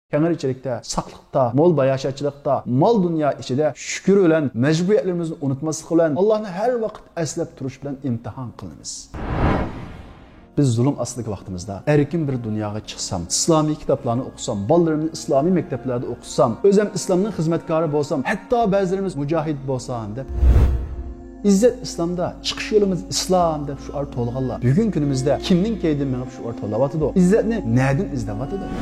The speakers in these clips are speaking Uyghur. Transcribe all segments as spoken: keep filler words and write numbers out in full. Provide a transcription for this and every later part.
كەڭرىچىلىكتە، ساقلىقتا، مول باياشاتچىلىقتا، مال-دۇنيا ئىچىدە شۈكۈر بىلەن، مەجبۇرىيەتلىرىمىزنى ئۇنتۇماسلىق بىلەن، ئاللاھنى ھەر ۋاقىت ئەسلەپ تۇرۇش بىلەن ئىمتىھان قىلىنىمىز. بىز زۇلۇم ئاستىدىكى ۋاقتىمىزدا ئەركىن بىر دۇنياغا چىقسام، ئىسلامىي كىتابلارنى ئوقۇسام، بالىلىرىمنى ئىسلامىي مەكتەپلەردە ئوقۇتسام، ئۆزۈم ئىسلامنىڭ خىزمەتكارى بولسام، ھەتتا بەزىلىرىمىز مۇجاھىد بولسام دەپ، ئىززەت ئىسلامدا، چىقىش يولىمىز ئىسلام دەپ شوئار تولىغانلار بۈگۈنكى كۈنىمىزدە كىمنىڭ كەينىدىن مېڭىپ شوئار تولاۋاتىدۇ؟ ئىززەتنى نەدىن ئىزدەۋاتىدۇ؟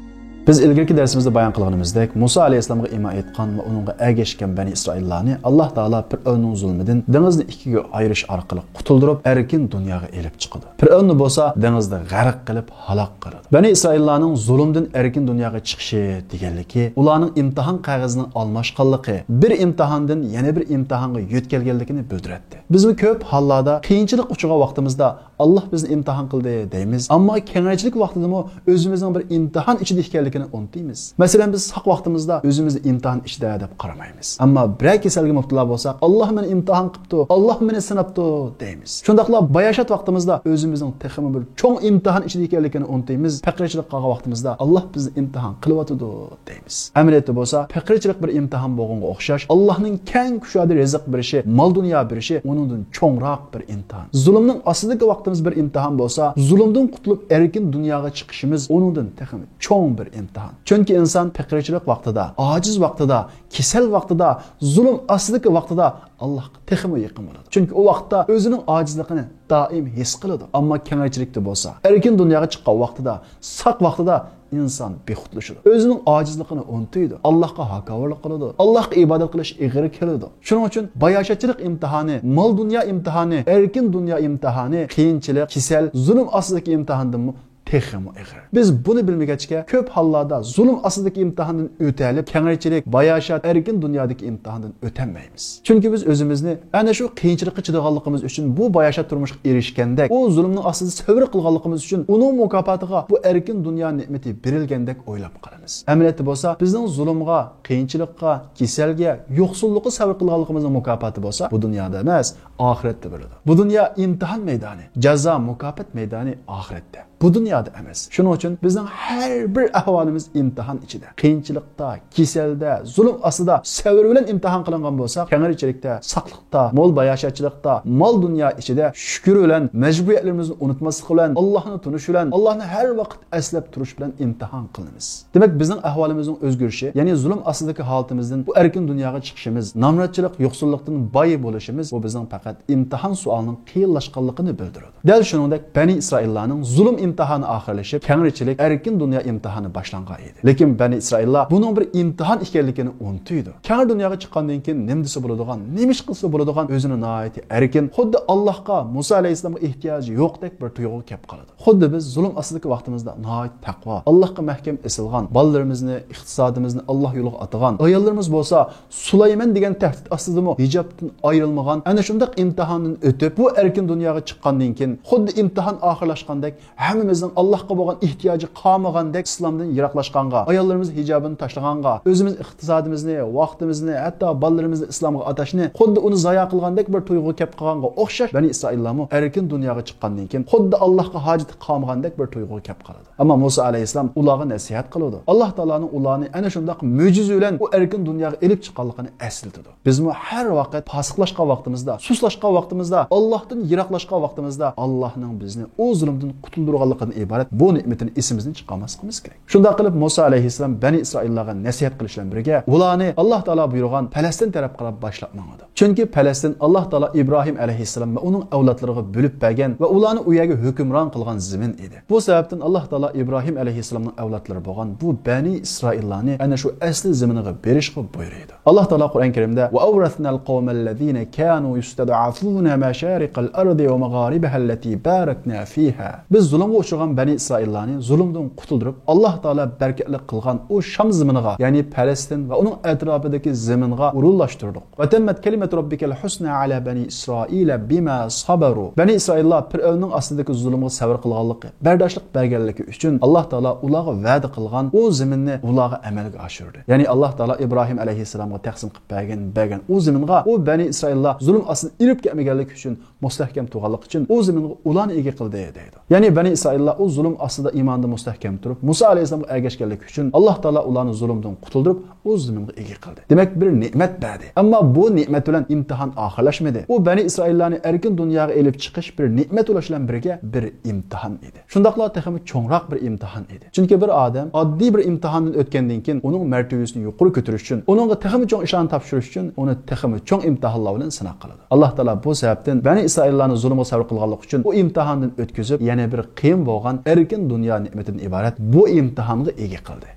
بىز ئىلگىرىكى دەرسىمىزدە بايان قىلغىنىمىزدەك، مۇسا ئەلەيھىسسالامغا ئىمان ئېيتقان ۋە ئۇنىڭغا ئەگەشكەن بەنى ئىسرائىللارنى ئاللاھ تائالا پىرئەۋننىڭ زۇلمىدىن دېڭىزنى ئىككىگە ئايرىش ئارقىلىق قۇتۇلدۇرۇپ، ئەركىن دۇنياغا ئېلىپ چىقىدۇ. پىرئەۋننى بولسا دېڭىزدا غەرق قىلىپ ھالاك قىلىدۇ. بەنى ئىسرائىللارنىڭ زۇلۇمدىن ئەركىن دۇنياغا چىقىشى دېگەنلىكى، ئۇلارنىڭ ئىمتىھان قەغىزىنىڭ ئالماشقانلىقى، بىر ئىمتىھاندىن يەنە بىر ئىمتىھانغا يۆتكەلگەنلىكىنى بىلدۈرەتتى. بىزمۇ كۆپ ھاللاردا قىيىنچىلىق ئۇچرىغان ۋاقتىمىزدا، «ئاللاھ بىزنى ئىمتىھان قىلدى» دەيمىز. ئەمما كەڭرىچىلىك ۋاقتىدىمۇ ئۆزىمىزنىڭ بىر ئىمتىھان ئىچىدە ئىكەنلىكىنى ئۇنتۇيمىز. مەسىلەن، بىز ساق ۋاقتىمىزدا ئۆزىمىزنى ئىمتىھان ئىچىدە دەپ قارىمايمىز. ئەمما بىرەر كېسەلگە مۇپتىلا بولساق، «ئاللاھ مېنى ئىمتىھان قىپتۇ، ئاللاھ مېنى سىناپتۇ» دەيمىز. شۇنداقلا باياشات ۋاقتىمىزدا ئۆزىمىزنىڭ تېخىمۇ بىر چوڭ ئىمتىھان ئىچىدە ئىكەنلىكىنى ئۇنتۇيمىز. پەقىرچىلىق قالغان ۋاقتىمىزدا، «ئاللاھ بىزنى ئىمتىھان قىلىۋاتىدۇ» دەيمىز. ئەمەلىيەتتە بولسا، پەقىرچىلىق بىر ئىمتىھان بولغىنىغا ئوخشاش، ئاللاھنىڭ كەڭ كۇشادە رىزىق بېرىشى، مال-دۇنيا بېرىشى ئۇنىڭدىن چوڭراق بىر ئىمتىھان. زۇلۇمنىڭ ئاستىدىكى ۋاقتىمىز بىر ئىمتىھان بولسا، زۇلۇمدىن قۇتۇلۇپ ئەركىن دۇنياغا چىقىشىمىز ئۇنىڭدىن تېخىمۇ چوڭ بىر ئىمتىھان. چۈنكى ئىنسان پەقىرچىلىق ۋاقتىدا، ئاجىز ۋاقتىدا، كېسەل ۋاقتىدا، زۇلۇم ئاستىدىكى ۋاقتىدا ئاللاھقا تېخىمۇ يېقىن بولىدۇ. چۈنكى ئۇ ۋاقىتتا ئۆزىنىڭ ئاجىزلىقىنى دائىم ھېس قىلىدۇ. ئەمما كەڭرىچىلىكتە بولسا، ئەركىن دۇنياغا چىققان ۋاقتىدا، ساق ۋاقتىدا ئىنسان بىخۇدلىشىدۇ. ئۆزىنىڭ ئاجىزلىقىنى ئۇنتۇيدۇ. ئاللاھقا ھاكاۋۇرلۇق قىلىدۇ. ئاللاھقا ئىبادەت قىلىش ئېغىر كېلىدۇ. شۇنىڭ ئۈچۈن باياشاتچىلىق ئىمتىھانى، مال-دۇنيا ئىمتىھانى، ئەركىن دۇنيا ئىمتىھانى، قىيىنچىلىق، كېسەل، زۇلۇم ئاستىدىكى ئىمتىھاندىنمۇ تېخىمۇ ئېغىر. بىز بۇنى بىلمىگەچكە، كۆپ ھاللاردا زۇلۇم ئاستىدىكى ئىمتىھاندىن ئۆتەلىپ، كەڭرىچىلىك، باياشات، ئەركىن دۇنيادىكى ئىمتىھاندىن ئۆتەلمەيمىز. چۈنكى بىز ئۆزىمىزنى ئەنە شۇ قىيىنچىلىققا چىدىغانلىقىمىز ئۈچۈن، بۇ باياشات تۇرمۇشقا ئېرىشكەندەك، ئۇ زۇلۇمنىڭ ئاستىدا سەۋر قىلغانلىقىمىز ئۈچۈن، ئۇنىڭ مۇكاپاتىغا بۇ ئەركىن دۇنيا نېمىتى بېرىلگەندەك ئويلاپ قالىمىز. ئەمەلىيەتتە بولسا، بىزنىڭ زۇلۇمغا، قىيىنچىلىققا، كېسەلگە، يوقسۇللۇققا سەۋر قىلغانلىقىمىزنىڭ مۇكاپاتى بولسا، بۇ دۇنيادا ئەمەس، ئاخىرەتتە بولىدۇ. بۇ دۇنيا ئىمتىھان مەيدانى، جازا، مۇكاپات مەيدانى ئاخىرەتتە. بۇ دۇنيادا ئەمەس. شۇنىڭ ئۈچۈن بىزنىڭ ھەر بىر ئەھۋالىمىز ئىمتىھان ئىچىدە. قىيىنچىلىقتا، كېسەلدە، زۇلۇم ئاستىدا سەۋر بىلەن ئىمتىھان قىلىنغان بولساق، كەڭرىچىلىكتە، ساقلىقتا، مول باياشاتچىلىقتا، مال-دۇنيا ئىچىدە شۈكۈر بىلەن، مەجبۇرىيەتلىرىمىزنى ئۇنتۇماسلىق بىلەن، ئاللاھنى تونۇش بىلەن، ئاللاھنى ھەر ۋاقىت ئەسلەپ تۇرۇش بىلەن ئىمتىھان قىلىنىمىز. دېمەك، بىزنىڭ ئەھۋالىمىزنىڭ ئۆزگىرىشى، يەنى زۇلۇم ئاستىدىكى ھالىتىمىزدىن بۇ ئەركىن دۇنياغا چىقىشىمىز، نامراتچىلىق، يوقسۇللۇقتىن باي بولۇشىمىز، بۇ بىزنىڭ پەقەت ئىمتىھان سوئالىنىڭ قىيىنلاشقانلىقىنى بىلدۈرىدۇ. دەل شۇنىڭدەك بەنى ئىسرائىللارنىڭ زۇلۇم ئىمتىھانى ئاخىرلىشىپ، كەڭرىچىلىك، ئەركىن دۇنيا ئىمتىھانى باشلانغان ئىدى. لېكىن بەنى ئىسرائىللار بۇنىڭ بىر ئىمتىھان ئىكەنلىكىنى ئۇنتۇيدۇ. كەڭرى دۇنياغا چىققاندىن كېيىن نېمە دېسە بولىدىغان، نېمە ئىش قىلسا بولىدىغان، ئۆزىنى ناھايىتى ئەركىن، خۇددى ئاللاھقا، مۇسا ئەلەيھىسسالامغا ئېھتىياجى يوقتەك بىر تۇيغۇغا كەپ قالىدۇ. خۇددى بىز زۇلۇم ئاستىدىكى ۋاقتىمىزدا ناھايىتى تەقۋا، ئاللاھقا مەھكەم ئېسىلغان، بالىلىرىمىزنى، ئىقتىسادىمىزنى ئاللاھ يولىغا ئاتىغان، ئاياللىرىمىز بولسا سۇلايمان دېگەن تەھدىت ئاستىدىمۇ ھىجابتىن ئايرىلمىغان، ئەنە شۇنداق ئىمتىھاندىن ئۆتۈپ، بۇ ئەركىن دۇنياغا چىققاندىن كېيىن، خۇددى ئىمتىھان ئاخىرلاشقاندەك، ھەممىمىزنىڭ ئاللاھقا بولغان ئېھتىياجى قالمىغاندەك ئىسلامدىن يىراقلاشقانغا، ئاياللىرىمىز ھىجابىنى تاشلىغانغا، ئۆزىمىز ئىقتىسادىمىزنى، ۋاقتىمىزنى، ھەتتا بالىلىرىمىزنى ئىسلامغا ئاتاشنى خۇددى ئۇنى زايا قىلغاندەك بىر تۇيغۇغا كەپ قالغانغا ئوخشاش، بەنى ئىسرائىللارمۇ ئەركىن دۇنياغا چىققاندىن كېيىن خۇددى ئاللاھقا ھاجىتى قالمىغاندەك بىر تۇيغۇغا كەپ قالىدۇ. ئەمما مۇسا ئەلەيھىسسالام ئۇلارغا نەسىھەت قىلىدۇ. ئاللاھ تائالانىڭ ئۇلارنى ئەنە شۇنداق مۆجىزە بىلەن ئۇ ئەركىن دۇنياغا ئېلىپ چىققانلىقىنى ئەسلىتىدۇ. بىزمۇ ھەر ۋاقىت پاسىقلاشقان ۋاقتىمىزدا، سۇسلاشقان ۋاقتىمىزدا، ئاللاھتىن يىراقلاشقان ۋاقتىمىزدا ئاللاھنىڭ بىزنى ئۇ زۇلۇمدىن قۇتۇلدۇرغانلىقىدىن ئىبارەت بۇ نېمىتىنى ئېسىمىزدىن چىقارماسلىقىمىز كېرەك. شۇنداق قىلىپ، مۇسا ئەلەيھىسسالام بەنى ئىسرائىللارغا نەسىھەت قىلىش بىلەن بىرگە، ئۇلارنى ئاللاھ تائالا بۇيرۇغان پەلەستىن تەرەپ قاراپ باشلاپ ماڭىدۇ. چۈنكى پەلەستىن ئاللاھ تائالا ئىبراھىم ئەلەيھىسسالام ۋە ئۇنىڭ ئەۋلادلىرىغا بۆلۈپ بەرگەن ۋە ئۇلارنى ئۇ يەرگە ھۆكۈمران قىلغان زېمىن ئىدى. بۇ سەۋەبتىن ئاللاھ تائالا ئىبراھىم ئەلەيھىسسالامنىڭ ئەۋلادلىرى بولغان بۇ بەنى ئىسرائىللارنى ئەنە شۇ ئەسلى زېمىنىغا بېرىشقا بۇيرۇيدۇ. ئاللاھ تائالا قۇرئان كەرىمدە، «وأورثنا القوم الذين كانوا يستضعفون مشارق الأرض ومغاربها التي باركنا فيها». بىز زۇلۇمغا ئۇچرىغان بەنى ئىسرائىللارنى زۇلۇمدىن قۇتۇلدۇرۇپ، ئاللاھ تائالا بەرىكەتلىك قىلغان ئۇ شام زېمىنىغا، يەنى پەلەستىن ۋە ئۇنىڭ ئەتراپىدىكى زېمىنغا ئورۇنلاشتۇردۇق. وتمت كلمة ربك الحسنى على بني إسرائيل بما صبروا. بەنى ئىسرائىللار پىرئەۋننىڭ ئاستىدىكى زۇلۇمغا سەۋر قىلغانلىقى، بەرداشلىق بەرگەنلىكى ئۈچۈن، ئاللاھ تائالا ئۇلارغا ۋەدە قىلغان ئۇ زېمىننى ئۇلارغا ئەمەلگە ئاشۇردى. يەنى ئاللاھ تائالا ئىبراھىم ئەلەيھىسسالامغا تەقسىم قىلىپ بەرگەن، بەرگەن ئۇ زېمىنغا ئۇ بەنى ئىسرائىللار زۇلۇم ئاستىدىن ئېرىپ كەتمىگەنلىكى ئۈچۈن، مۇستەھكەم تۇرغانلىقى ئۈچۈن ئۇ زېمىنغا ئۇلارنى ئىگە قىلدى، دەيدۇ. يەنى بەنى ئىسرائىللار ئۇ زۇلۇم ئاستىدا ئىماندا مۇستەھكەم تۇرۇپ، مۇسا ئەلەيھىسسالامغا ئەگەشكەنلىكى ئۈچۈن، ئاللاھ تائالا ئۇلارنى زۇلۇمدىن قۇتۇلدۇرۇپ، ئۇ زېمىنغا ئىگە قىلدى. دېمەك، بىر نېمەت بەردى. ئەمما بۇ نېمەت بىلەن ئىمتىھان ئاخىرلاشمىدى. ئۇ بەنى ئىسرائىللارنى ئەركىن دۇنياغا ئېلىپ چىقىش بىر نېمەت بولۇش بىلەن بىرگە بىر ئىمتىھان ئىدى. شۇنداقلا تېخىمۇ چوڭراق بىر ئىمتىھان ئىدى. چۈنكى بىر ئادەم ئاددىي بىر ئىمتىھاندىن ئۆتكەندىن كېيىن ئۇنىڭ مەرتىۋىسىنى يۇقىرى كۆتۈرۈش ئۈچۈن، ئۇنىڭغا تېخىمۇ چوڭ ئىشلارنى تاپشۇرۇش ئۈچۈن ئۇنى تېخىمۇ چوڭ ئىمتىھانلار بىلەن سىناق قىلىدۇ. ئاللاھ تائالا بۇ سەۋەبتىن بەنى ئىسرائىللارنى زۇلۇمغا سەۋر قىلغانلىقى ئۈچۈن ئۇ ئىمتىھاندىن ئۆتكۈزۈپ، يەنە بىر قىيىن بولغان ئەركىن دۇنيا نېمىتىدىن ئىبارەت بۇ ئىمتىھانغا ئىگە قىلدى.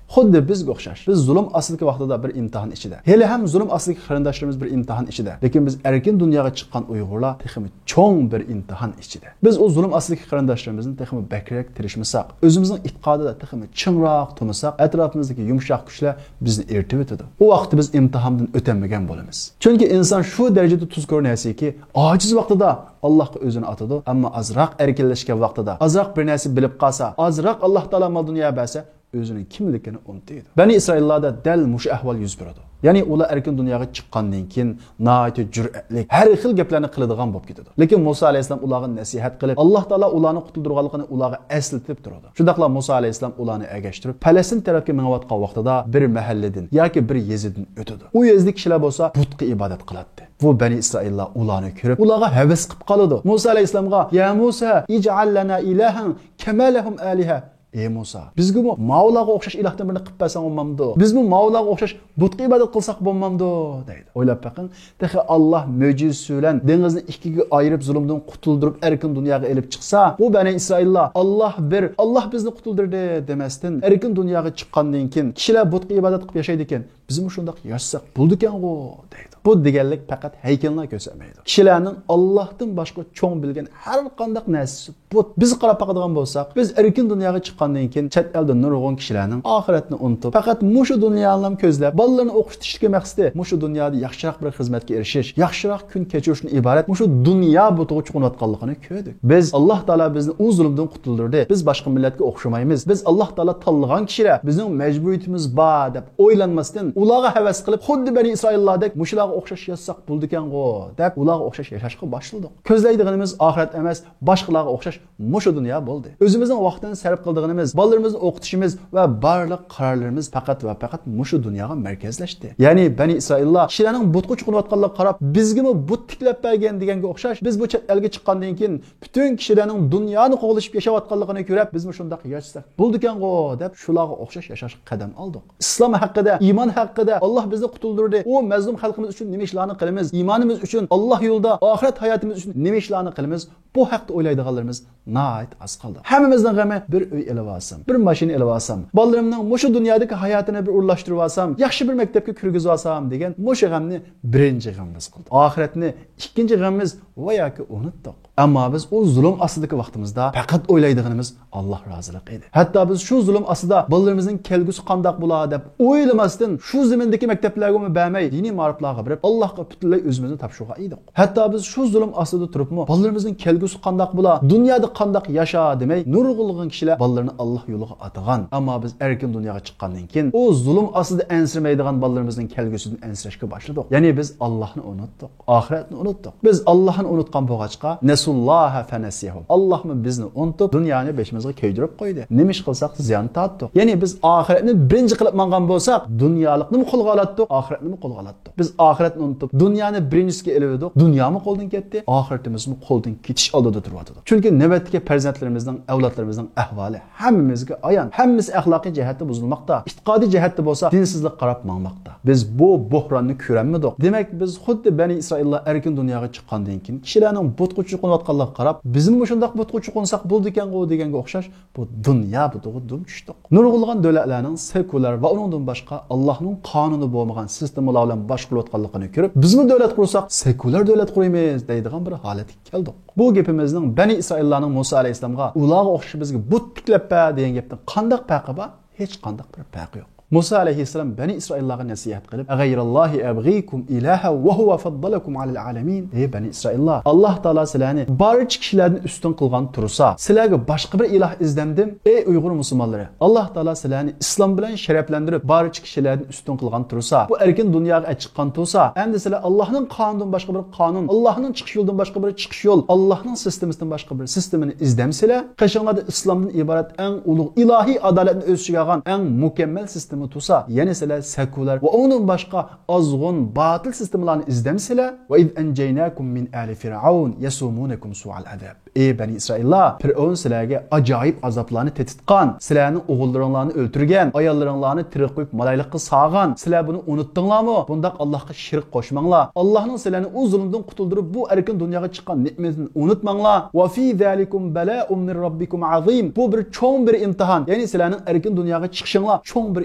خۇددى بىزگە ئوخشاش. بىز زۇلۇم ئاستىدىكى ۋاقتىدا بىر ئىمتىھان ئىچىدە. ھېلىھەم زۇلۇم ئاستىدىكى قېرىنداشلىرىمىز بىر ئىمتىھان ئىچىدە. لېكىن بىز ئەركىن دۇنياغا چىققان ئۇيغۇرلار تېخىمۇ چوڭ بىر ئىمتىھان ئىچىدە. بىز ئۇ زۇلۇم ئاستىدىكى قېرىنداشلىرىمىزنى تېخىمۇ بەكرەك تىرىشمىساق، ئۆزىمىزنىڭ ئېتىقادىدا تېخىمۇ چىڭراق تۇرمىساق، ئەتراپىمىزدىكى يۇمشاق كۈچلەر بىزنى ئېرىتىۋېتىدۇ. ئۇ ۋاقىتتا بىز ئىمتىھاندىن ئۆتەلمىگەن بولىمىز. چۈنكى ئىنسان شۇ دەرىجىدە تۇزكور نەرسىكى، ئاجىز ۋاقتىدا ئاللاھقا ئۆزىنى ئاتىدۇ، ئەمما ئازراق ئەركىنلەشكەن ۋاقتىدا، ئازراق بىر نەرسە بىلىپ قالسا، ئازراق ئاللاھ تائالا مال دۇنيا بەرسە، ئۆزىنىڭ كىملىكىنى ئۇنتۇيدۇ. بەنى ئىسرائىللاردا دەل مۇشۇ ئەھۋال يۈز بېرىدۇ. يەنى ئۇلار ئەركىن دۇنياغا چىققاندىن كېيىن ناھايىتى جۈرئەتلىك، ھەر خىل گەپلەرنى قىلىدىغان بولۇپ كېتىدۇ. لېكىن مۇسا ئەلەيھىسسالام ئۇلارغا نەسىھەت قىلىپ، ئاللاھ تائالا ئۇلارنى قۇتۇلدۇرغانلىقىنى ئۇلارغا ئەسلىتىپ تۇرىدۇ. شۇنداقلا مۇسا ئەلەيھىسسالام ئۇلارنى ئەگەشتۈرۈپ، پەلەستىن تەرەپكە مېڭىۋاتقان ۋاقتىدا بىر مەھەللىدىن ياكى بىر يېزىدىن ئۆتىدۇ. ئۇ يېزىدىكى كىشىلەر بولسا بۇتقا ئىبادەت قىلاتتى. بۇ بەنى ئىسرائىللار ئۇلارنى كۆرۈپ، ئۇلارغا ھەۋەس قىلىپ قالىدۇ. مۇسا ئەلەيھىسسالامغا، يا مۇسا، ئىجئەل لەنا ئىلاھەن كەمە لەھۇم ئالىھە. ئەي مۇسا، بىزگىمۇ ماۋۇلارغا ئوخشاش ئىلاھتىن بىرنى قىلىپ بەرسەڭ بولمامدۇ؟ بىزمۇ ماۋۇلارغا ئوخشاش بۇتقا ئىبادەت قىلساق بولمامدۇ؟ دەيدۇ. ئويلاپ بېقىڭ، تېخى ئاللاھ مۆجىزىسى بىلەن دېڭىزنى ئىككىگە ئايرىپ، زۇلۇمدىن قۇتۇلدۇرۇپ، ئەركىن دۇنياغا ئېلىپ چىقسا، بۇ بەنى ئىسرائىللار، ئاللاھ بىر، ئاللاھ بىزنى قۇتۇلدۇردى دېمەستىن، ئەركىن دۇنياغا چىققاندىن كېيىن كىشىلەر بۇتقا ئىبادەت قىلىپ ياشايدىكەن، بىزمۇ شۇنداق ياشىساق بولىدىكەنغۇ، دەيدۇ. بۇ دېگەنلىك پەقەت ھەيكەللا كۆرسەتمەيدۇ. كىشىلەرنىڭ ئاللاھتىن باشقا چوڭ بىلگەن ھەر قانداق نەرسىسى بۇت. بىز قاراپ باقىدىغان بولساق، بىز ئەركىن دۇنياغا چىققاندىن كېيىن چەت ئەلدە نۇرغۇن كىشىلەرنىڭ ئاخىرەتنى ئۇنتۇپ، پەقەت مۇشۇ دۇنيانىلا كۆزلەپ، بالىلىرىنى ئوقۇتۇشتىكى مەقسىتى مۇشۇ دۇنيادا ياخشىراق بىر خىزمەتكە ئېرىشىش، ياخشىراق كۈن كەچۈرۈشتىن ئىبارەت مۇشۇ دۇنيا بۇتىغا چوقۇنۇۋاتقانلىقىنى كۆردۇق. بىز، ئاللاھ تائالا بىزنى ئۇ زۇلۇمدىن قۇتۇلدۇردى، بىز باشقا مىللەتكە ئوخشىمايمىز، بىز ئاللاھ تائالا تاللىغان كىشىلەر، بىزنىڭ مەجبۇرىيىتىمىز بار دەپ ئويلانماستىن، ئۇلارغا ھەۋەس قىلىپ، خۇددى بەنى ئىسرائىللاردەك مۇشۇلارغا ئوخشاش ياشىساق بولىدىكەنغۇ دەپ، ئۇلارغا ئوخشاش ياشاشقا باشلىدۇق. كۆزلەيدىغىنىمىز ئاخىرەت ئەمەس، باشقىلارغا ئوخشاش مۇشۇ دۇنيا بولدى. ئۆزىمىزنىڭ ۋاقتىنى سەرپ قىلىدىغىنىمىز، بالىلىرىمىزنى ئوقۇتۇشىمىز ۋە بارلىق قارارلىرىمىز پەقەت ۋە پەقەت مۇشۇ دۇنياغا مەركەزلەشتى. يەنى بەنى ئىسرائىللار كىشىلەرنىڭ بۇتقا چوقۇنۇۋاتقانلىقىغا قاراپ، بىزگىمۇ بۇت تىكلەپ بەرگىن دېگەنگە ئوخشاش، بىز بۇ چەت ئەلگە چىققاندىن كېيىن پۈتۈن كىشىلەرنىڭ دۇنيانى قوغلىشىپ ياشاۋاتقانلىقىنى كۆرۈپ، بىزمۇ شۇنداق ياشىساق بولىدىكەنغۇ دەپ، شۇلارغا ئوخشاش ياشاشقا قەدەم ئالدۇق. ئىسلام ھەققىدە، ئىمان ھەققىدە، ئاللاھ بىزنى قۇتۇلدۇردى، ئۇ مەزلۇم خەلقىمىز ئۈچۈن نېمە ئىشلارنى قىلىمىز، ئىمانىمىز ئۈچۈن، ئاللاھ يولىدا ئاخىرەت ھاياتىمىز ئۈچۈن نېمە ئىشلارنى قىلىمىز، بۇ ھەقتە ئويلايدىغانلىرىمىز ناھايىتى ئاز قالدى. ھەممىمىزنىڭ غېمى بىر ئۆي ئېلىۋالسام، بىر ماشىنا ئېلىۋالسام، بالىلىرىمنىڭ مۇشۇ دۇنيادىكى ھاياتىنى بىر ئورۇنلاشتۇرۇۋالسام، ياخشى بىر مەكتەپكە كىرگۈزۈۋالسام دېگەن مۇشۇ غەمنى بىرىنچى غېمىمىز قىلدۇق. ئاخىرەتنى ئىككىنچى غېمىمىز ۋە ياكى ئۇنتتۇق. ئەمما بىز ئۇ زۇلۇم ئاستىدىكى ۋاقتىمىزدا پەقەت ئويلايدىغىنىمىز ئاللاھ رازىلىقى ئىدى. ھەتتا بىز شۇ زۇلۇم ئاستىدا بالىلىرىمىزنىڭ كەلگۈسى قانداق بولا دەپ ئويلىماستىن، شۇ زېمىندىكى مەكتەپلەرگىمۇ بەرمەي، دىنىي مائارىپلارغا بېرىپ، ئاللاھقا پۈتۈنلەي ئۆزىمىزنى تاپشۇرغان ئىدۇق. ھەتتا بىز شۇ زۇلۇم ئاستىدا تۇرۇپمۇ، بالىلىرىمىزنىڭ كەلگۈسى قانداق بولا، دۇنيادا قانداق ياشا دېمەي، نۇرغۇنلىغان كىشىلەر بالىلىرىنى ئاللاھ يولىغا ئاتىغان. ئەمما بىز ئەركىن دۇنياغا چىققاندىن كېيىن، ئۇ زۇلۇم ئاستىدا ئەنسىرىمەيدىغان بالىلىرىمىزنىڭ كەلگۈسىدىن ئەنسىرەشكە باشلىدۇق. يەنى بىز ئاللاھنى ئۇنتتۇق. ئاخىرەتنى ئۇنتتۇق. بىز ئاللاھنى ئۇنتقان بولغاچقا، نەسۇللاھە فەنەسىيەھۇم. ئاللاھمۇ بىزنى ئۇنتۇپ، دۇنيانى بېشىمىزغا كۆيدۈرۈپ قويدى. نېمە ئىش قىلساق زىيان تارتتۇق. يەنى بىز ئاخىرەتنى بىرىنچى قىلىپ ماڭغان بولساق، دۇنيالىقنىمۇ قولغا ئالاتتۇق، ئاخىرەتنىمۇ قولغا ئالاتتۇق. بىز ئاخىرەتنى ئۇنتۇپ، دۇنيانى بىرىنچىسىگە ئېلىۋىدۇق، دۇنيامۇ قولدىن كەتتى، ئاخىرىتىمىزمۇ قولدىن كېتىش ئالدىدا تۇرۇۋاتىدۇ. چۈنكى نۆۋەتتىكى پەرزەنتلىرىمىزنىڭ، ئەۋلادلىرىمىزنىڭ ئەھۋالى ھەممىمىزگە ئايان. ھەممىسى ئەخلاقىي جەھەتتە بۇزۇلماقتا، ئىتىقادىي جەھەتتە بولسا دىنسىزلىققا قاراپ ماڭماقتا. بىز بۇ بوھراننى كۆرەلمىدۇق. دېمەك، بىز خۇددى بەنى ئىسرائىللار ئەركىن دۇنياغا چىققاندىن كېيىن كىشىلەرنىڭ بۇتقا چوقۇنۇۋاتقانلىقىغا قاراپ، بىزمۇ مۇشۇنداق بۇتقا چوقۇنساق بولىدىكەنغۇ دېگەنگە ئوخشاش، بۇ دۇنيا بۇتىغا دۇم چۈشتۇق. نۇرغۇنلىغان دۆلەتلەرنىڭ سېكۇلار ۋە ئۇنىڭدىن باشقا ئاللاھنىڭ قانۇنى بولمىغان سىستېمىلار بىلەن باشقۇرۇلۇۋاتقانلىقىنى كۆرۈپ، بىزمۇ دۆلەت قۇرساق سېكۇلار دۆلەت قۇرىمىز دەيدىغان بىر ھالەتكە كەلدۇق. بۇ گېپىمىزنىڭ بەنى ئىسرائىللارنىڭ مۇسا ئەلەيھىسسالامغا «ئۇلارغا ئوخشاش بىزگە بۇت تىكلەپ بەر» دېگەن گەپتىن قانداق پەرقى بار؟ ھېچقانداق بىر پەرقى يوق. مۇسا ئەلەيھىسسالام بەنى ئىسرائىللارغا نەسىھەت قىلىپ، «أغير الله أبغيكم إلها وهو فضلكم على العالمين». ئەي بەنى ئىسرائىللار، ئاللاھ تائالا سىلەرنى بارچە كىشىلەردىن ئۈستۈن قىلغان تۇرسا، سىلەرگە باشقا بىر ئىلاھ ئىزدەمدىم؟ ئەي ئۇيغۇر مۇسۇلمانلىرى، ئاللاھ تائالا سىلەرنى ئىسلام بىلەن شەرەپلەندۈرۈپ، بارچە كىشىلەردىن ئۈستۈن قىلغان تۇرسا، بۇ ئەركىن دۇنياغا ئەچىققان تۇرسا، ئەمدى سىلەر ئاللاھنىڭ قانۇنىدىن باشقا بىر قانۇن، ئاللاھنىڭ چىقىش يولىدىن باشقا بىر چىقىش يول، ئاللاھنىڭ سىستېمىسىدىن باشقا بىر سىستېمىنى ئىزدەمسىلەر؟ قېشىڭلاردا ئىسلامدىن ئىبارەت ئەڭ ئۇلۇغ ئىلاھىي ئادالەتنى ئۆز ئىچىگە ئالغان ئەڭ مۇكەممەل سىستېما تۇرسا، يەنە سىلەر سەكۇلار ۋە ئۇنىڭدىن باشقا ئازغۇن، باتىل سىستېمىلارنى ئىزدەمسىلەر؟ «وإذ أنجيناكم من آل فرعون يسومونكم سوء العذاب». ئەي بەنى ئىسرائىللار، پىرئەۋن سىلەرگە ئاجايىپ ئازابلارنى تېتىتقان، سىلەرنىڭ ئوغۇللىرىڭلارنى ئۆلتۈرگەن، ئاياللىرىڭلارنى تىرىك قويۇپ مالايلىققا سالغان، سىلەر بۇنى ئۇنتتۇڭلارمۇ؟ بۇنداق ئاللاھقا شېرىك قوشماڭلار. ئاللاھنىڭ سىلەرنى ئۇ زۇلۇمدىن قۇتۇلدۇرۇپ، بۇ ئەركىن دۇنياغا چىققان نېمىتىنى ئۇنتۇماڭلار. «وفي ذلكم بلاء من ربكم عظيم». بۇ بىر چوڭ بىر ئىمتىھان. يەنى سىلەرنىڭ ئەركىن دۇنياغا چىقىشىڭلار چوڭ بىر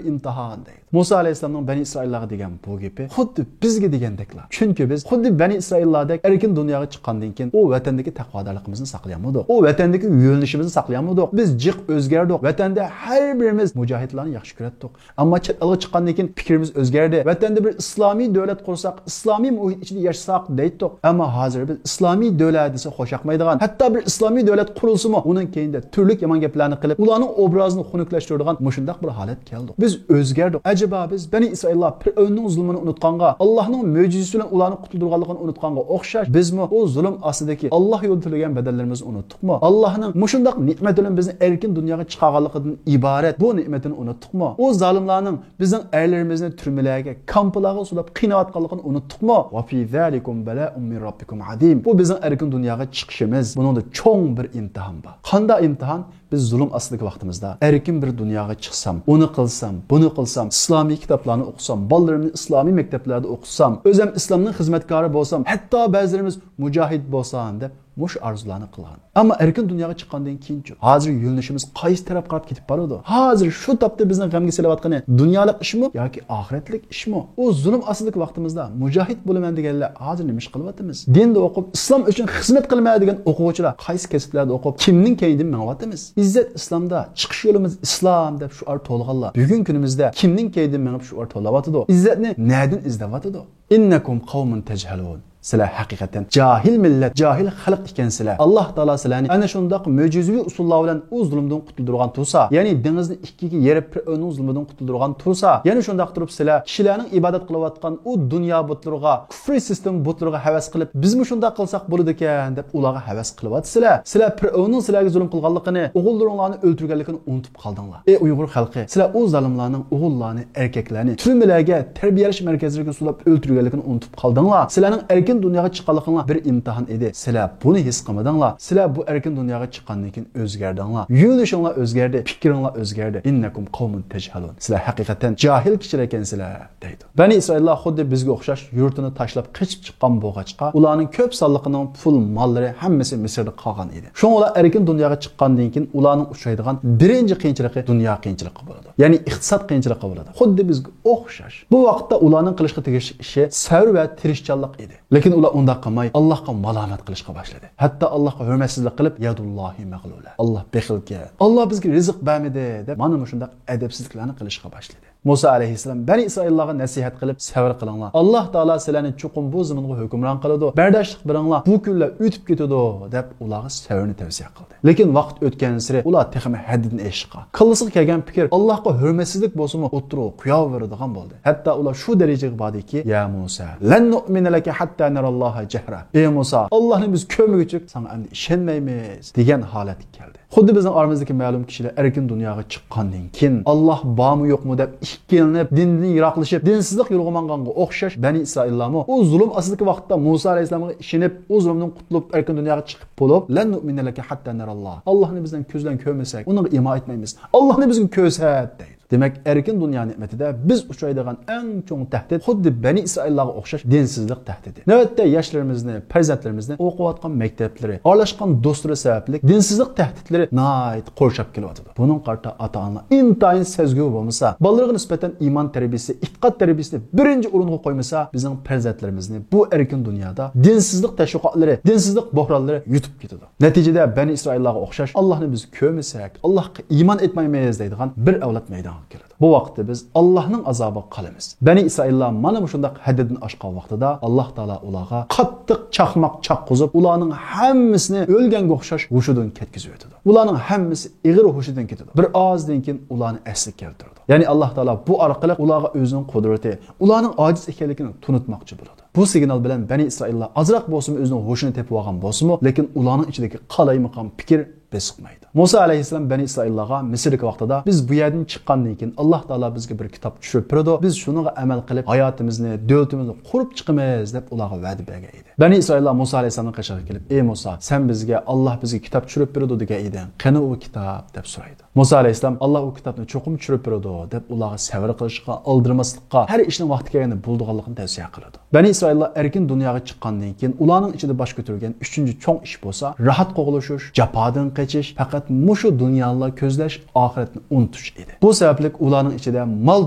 ئىمتىھان، دەيدۇ. مۇسا ئەلەيھىسسالامنىڭ بەنى ئىسرائىللارغا دېگەن بۇ گېپى خۇددى بىزگە دېگەندەكلا. چۈنكى بىز خۇددى بەنى ئىسرائىللاردەك ئەركىن دۇنياغا چىققاندىن كېيىن ئۇ ۋەتەندىكى تەقۋادارلىقىمىزنى ساقلىيالمىدۇق. ئۇ ۋەتەندىكى يۆنىلىشىمىزنى ساقلىيالمىدۇق. بىز جىق ئۆزگەردۇق. ۋەتەندە ھەر بىرىمىز مۇجاھىدلارنى ياخشى كۆرەتتۇق. ئەمما چەت ئەلگە چىققاندىن كېيىن پىكرىمىز ئۆزگەردى. ۋەتەندە بىر ئىسلامىي دۆلەت قۇرساق، ئىسلامىي مۇھىت ئىچىدە ياشىساق دەيتتۇق. ئەمما ھازىر بىز ئىسلامىي دۆلەت دېسە خوش ياقمايدىغان، ھەتتا بىر ئىسلامىي دۆلەت قۇرۇلسىمۇ، ئۇنىڭ كەينىدە تۈرلۈك يامان گەپلەرنى قىلىپ، ئۇلارنىڭ ئوبرازىنى خۇنۈكلەشتۈرىدىغان مۇشۇنداق بىر ھالەتكە كەلدۇق. بىز ئۆزگەردۇق. ئەجەبا بىز بەنى ئىسرائىللار پىرئەۋننىڭ زۇلمىنى ئۇنتقانغا، ئاللاھنىڭ مۆجىزىسى بىلەن ئۇلارنى قۇتۇلدۇرغانلىقىنى ئۇنتقانغا ئوخشاش، بىزمۇ ئۇ زۇلۇم ئاستىدىكى ئاللاھ يولىدا تۆلىگەن بەدەللىرىمىزنى ئۇنتتۇقمۇ؟ ئاللاھنىڭ مۇشۇنداق نېمەت بىلەن بىزنى ئەركىن دۇنياغا چىقارغانلىقىدىن ئىبارەت بۇ نېمىتىنى ئۇنتتۇقمۇ؟ ئۇ زالىملارنىڭ بىزنىڭ ئەرلىرىمىزنى تۈرمىلەرگە، كامپلارغا سولاپ قىيناۋاتقانلىقىنى ئۇنتتۇقمۇ؟ «وفي ذلكم بلاء من ربكم عظيم». بۇ بىزنىڭ ئەركىن دۇنياغا چىقىشىمىز، بۇنىڭدا چوڭ بىر ئىمتىھان بار. قانداق ئىمتىھان؟ بىز زۇلۇم ئاستىدىكى ۋاقتىمىزدا ئەركىن بىر دۇنياغا چىقسام، ئۇنى قىلسام، بۇنى قىلسام، ئىسلامىي كىتابلارنى ئوقۇسام، بالىلىرىمنى ئىسلامىي مەكتەپلەردە ئوقۇتسام، ئۆزۈم ئىسلامنىڭ خىزمەتكارى بولسام، ھەتتا بەزىلىرىمىز مۇجاھىد بولسام دەپ مۇشۇ ئارزۇلارنى قىلغان. ئەمما ئەركىن دۇنياغا چىققاندىن كېيىنچۇ؟ ھازىر يۆنىلىشىمىز قايسى تەرەپ قاراپ كېتىپ بارىدۇ؟ ھازىر شۇ تاپتا بىزنى غەمگە سېلىۋاتقىنى دۇنيالىق ئىشمۇ ياكى ئاخىرەتلىك ئىشمۇ؟ ئۇ زۇلۇم ئاستىدىكى ۋاقتىمىزدا مۇجاھىد بولىمەن دېگەنلەر ھازىر نېمە ئىش قىلىۋاتىمىز؟ دىندا ئوقۇپ، ئىسلام ئۈچۈن خىزمەت قىلىمەن دېگەن ئوقۇغۇچىلار قايسى كەسىپلەردە ئوقۇپ، كىمنىڭ كەينىدىن مېڭىۋاتىمىز؟ ئىززەت ئىسلامدا، چىقىش يولىمىز ئىسلام دەپ شوئار توۋلىغانلار بۈگۈنكى كۈنىمىزدە كىمنىڭ كەينىدىن مېڭىپ شوئار توۋلاۋاتىدۇ؟ ئىززەتنى نەدىن ئىزدەۋاتىدۇ؟ «إنكم قوم تجهلون». سىلەر ھەقىقەتەن جاھىل مىللەت، جاھىل خەلق ئىكەنسىلەر. ئاللاھ تائالا سىلەرنى ئەنە شۇنداق مۆجىزىۋى ئۇسۇللار بىلەن ئۇ زۇلۇمدىن قۇتۇلدۇرغان تۇرسا، يەنى دېڭىزنى ئىككىگە يېرىپ پىرئەۋننىڭ زۇلمىدىن قۇتۇلدۇرغان تۇرسا، يەنە شۇنداق تۇرۇپ سىلەر كىشىلەرنىڭ ئىبادەت قىلىۋاتقان ئۇ دۇنيا بۇتلىرىغا، كۇفرىي سىستېما بۇتلىرىغا ھەۋەس قىلىپ، بىزمۇ شۇنداق قىلساق بولىدىكەن دەپ ئۇلارغا ھەۋەس قىلىۋاتىسىلەر. سىلەر پىرئەۋننىڭ سىلەرگە زۇلۇم قىلغانلىقىنى، ئوغۇللىرىڭلارنى ئۆلتۈرگەنلىكىنى ئۇنتۇپ قالدىڭلار. ئەي ئۇيغۇر خەلقى، سىلەر ئۇ زالىملارنىڭ ئوغۇللارنى، ئەركەكلەرنى تۈرمىلەرگە، تەربىيەلەش مەركەزلىرىگە سولاپ ئۆلتۈرگەنلىكىنى ئۇنتۇپ قالدىڭلار. سىلەرنىڭ ئەركىن دۇنياغا چىققانلىقىڭلار بىر ئىمتىھان ئىدى. سىلەر بۇنى ھېس قىلمىدىڭلار. سىلەر بۇ ئەركىن دۇنياغا چىققاندىن كېيىن ئۆزگەردىڭلار. يۆنىلىشىڭلار ئۆزگەردى، پىكرىڭلار ئۆزگەردى. «إنكم قوم تجهلون». سىلەر ھەقىقەتەن جاھىل كىشىلەر ئىكەنسىلەر، دەيدۇ. بەنى ئىسرائىللار خۇددى بىزگە ئوخشاش يۇرتىنى تاشلاپ قېچىپ چىققان بولغاچقا، ئۇلارنىڭ كۆپ سانلىقىنىڭ پۇل، ماللىرى ھەممىسى مىسىردا قالغان ئىدى. شۇڭا ئۇلار ئەركىن دۇنياغا چىققاندىن كېيىن ئۇلارنىڭ ئۇچرايدىغان بىرىنچى قىيىنچىلىقى دۇنيا قىيىنچىلىقى بولىدۇ. يەنى ئىقتىساد قىيىنچىلىقى بولىدۇ. خۇددى بىزگە ئوخشاش. بۇ ۋاقىتتا ئۇلارنىڭ قىلىشقا تېگىشلىك ئىشى سەۋر ۋە تىرىشچانلىق ئىدى. لېكىن ئۇلار ئۇنداق قىلماي، ئاللاھقا مالامەت قىلىشقا باشلىدى. ھەتتا ئاللاھقا ھۆرمەتسىزلىك قىلىپ، «يداللاھى مەغلۇلە، ئاللاھ بېخىلكەن، ئاللاھ بىزگە رىزىق بەرمىدى» دەپ، مانا مۇشۇنداق ئەدەپسىزلىكلەرنى قىلىشقا باشلىدى. مۇسا ئەلەيھىسسالام بەنى ئىسرائىللارغا نەسىھەت قىلىپ، «سەۋر قىلىڭلار. ئاللاھ تائالا سىلەرنى چوقۇم بۇ زېمىنغا ھۆكۈمران قىلىدۇ. بەرداشلىق بېرىڭلار. بۇ كۈنلەر ئۆتۈپ كېتىدۇ» دەپ، ئۇلارغا سەۋرنى تەۋسىيە قىلدى. لېكىن ۋاقىت ئۆتكەنسېرى ئۇلار تېخىمۇ ھەددىدىن ئېشىشقا، كاللىسىغا كەلگەن پىكىر ئاللاھقا ھۆرمەتسىزلىك بولسىمۇ ئوتتۇرىغا قوياۋېرىدىغان بولدى. ھەتتا ئۇلار شۇ دەرىجىگە باردىكى، «يا مۇسا، لن نؤمن لك حتى نرى الله جهرة». «ئەي مۇسا، ئاللاھنى بىز كۆرمىگۈچە ساڭا ئەمدى ئىشەنمەيمىز» دېگەن ھالەتكە كەلدى. خۇددى بىزنىڭ ئارىمىزدىكى مەلۇم كىشىلەر ئەركىن دۇنياغا چىققاندىن كېيىن، ئاللاھ بارمۇ يوقمۇ دەپ ئىككىلىنىپ، دىندىن يىراقلىشىپ، دىنسىزلىق يولىغا ماڭغانغا ئوخشاش، بەنى ئىسرائىللارمۇ ئۇ زۇلۇم ئاستىدىكى ۋاقىتتا مۇسا ئەلەيھىسسالامغا ئىشىنىپ، ئۇ زۇلۇمدىن قۇتۇلۇپ، ئەركىن دۇنياغا چىقىپ بولۇپ، «لن نؤمن لك حتى نرى الله». «ئاللاھنى بىزدىن كۆز بىلەن كۆرمىسەك، ئۇنىڭغا ئىمان ئېيتمايمىز. ئاللاھنى بىزگە كۆرسەت» دەيدۇ. دېمەك، ئەركىن دۇنيا نېمىتىدە بىز ئۇچرايدىغان ئەڭ چوڭ تەھدىت خۇددى بەنى ئىسرائىللارغا ئوخشاش دىنسىزلىق تەھدىتى. نۆۋەتتە ياشلىرىمىزنى، پەرزەنتلىرىمىزنى ئوقۇۋاتقان مەكتەپلىرى، ئارىلاشقان دوستلىرى سەۋەبلىك دىنسىزلىق تەھدىتلىرى ناھايىتى قورشاپ كېلىۋاتىدۇ. بۇنىڭغا قارىتا ئاتا-ئانىلار ئىنتايىن سەزگۈر بولمىسا، بالىلىرىغا نىسبەتەن ئىمان تەربىيىسى، ئېتىقاد تەربىيىسىنى بىرىنچى ئورۇنغا قويمىسا، بىزنىڭ پەرزەنتلىرىمىزنى بۇ ئەركىن دۇنيادا دىنسىزلىق تەشۋىقاتلىرى، دىنسىزلىق بوھرانلىرى يۇتۇپ كېتىدۇ. نەتىجىدە بەنى ئىسرائىللارغا ئوخشاش، «ئاللاھنى بىز كۆرمىسەك، ئاللاھقا ئىمان ئېيتمايمىز» دەيدىغان بىر ئەۋلاد مەيدانغا كېلىدۇ. بۇ ۋاقىتتا بىز ئاللاھنىڭ ئازابىغا قالىمىز. بەنى ئىسرائىللار مانا مۇشۇنداق ھەددىدىن ئاشقان ۋاقتىدا، ئاللاھ تائالا ئۇلارغا قاتتىق چاقماق چاققۇزۇپ، ئۇلارنىڭ ھەممىسىنى ئۆلگەنگە ئوخشاش ھوشىدىن كەتكۈزۈۋېتىدۇ. ئۇلارنىڭ ھەممىسى ئېغىر ھوشىدىن كېتىدۇ. بىر ئازدىن كېيىن ئۇلارنى ئەسلىگە كەلتۈرىدۇ. يەنى ئاللاھ تائالا بۇ ئارقىلىق ئۇلارغا ئۆزىنىڭ قۇدرىتى، ئۇلارنىڭ ئاجىز ئىكەنلىكىنى تونۇتماقچى بولىدۇ. بۇ سىگنال بىلەن بەنى ئىسرائىللار ئازراق بولسىمۇ ئۆزىنىڭ ھوشىنى تېپىۋالغان بولسىمۇ، لېكىن ئۇلارنىڭ ئىچىدىكى قالايمىقان پىكىر بېسىقمايدۇ. مۇسا ئەلەيھىسسالام بەنى ئىسرائىللارغا مىسىردىكى ۋاقتىدا، «بىز بۇ يەردىن چىققاندىن كېيىن ئاللاھ تائالا بىزگە بىر كىتاب چۈشۈرۈپ بېرىدۇ، بىز شۇنىڭغا ئەمەل قىلىپ ھاياتىمىزنى، دۆلىتىمىزنى قۇرۇپ چىقىمىز» دەپ ئۇلارغا ۋەدە بەرگەن ئىدى. بەنى ئىسرائىللار مۇسا ئەلەيھىسسالامنىڭ قېشىغا كېلىپ، «ئەي مۇسا، سەن بىزگە ئاللاھ بىزگە كىتاب چۈشۈرۈپ بېرىدۇ دېگەن ئىدىڭ، قېنى ئۇ كىتاب؟» دەپ سورايدۇ. مۇسا ئەلەيھىسسالام، «ئاللاھ ئۇ كىتابنى چوقۇم چۈشۈرۈپ بېرىدۇ» دەپ ئۇلارغا سەۋر قىلىشقا، ئالدىرىماسلىققا، ھەر ئىشنىڭ ۋاقتى كەلگەندە بولىدىغانلىقىنى تەۋسىيە قىلىدۇ. بەنى ئىسرائىللار ئەركىن دۇنياغا چىققاندىن كېيىن ئۇلارنىڭ ئىچىدە باش كۆتۈرگەن ئۈچىنچى چوڭ ئىش بولسا، راھەت قوغلىشىش، جاپادىن قېچىش، پەقەت مۇشۇ دۇنيانىلا كۆزلەش، ئاخىرەتنى ئۇنتۇش ئىدى. بۇ سەۋەبلىك ئۇلارنىڭ ئىچىدە مال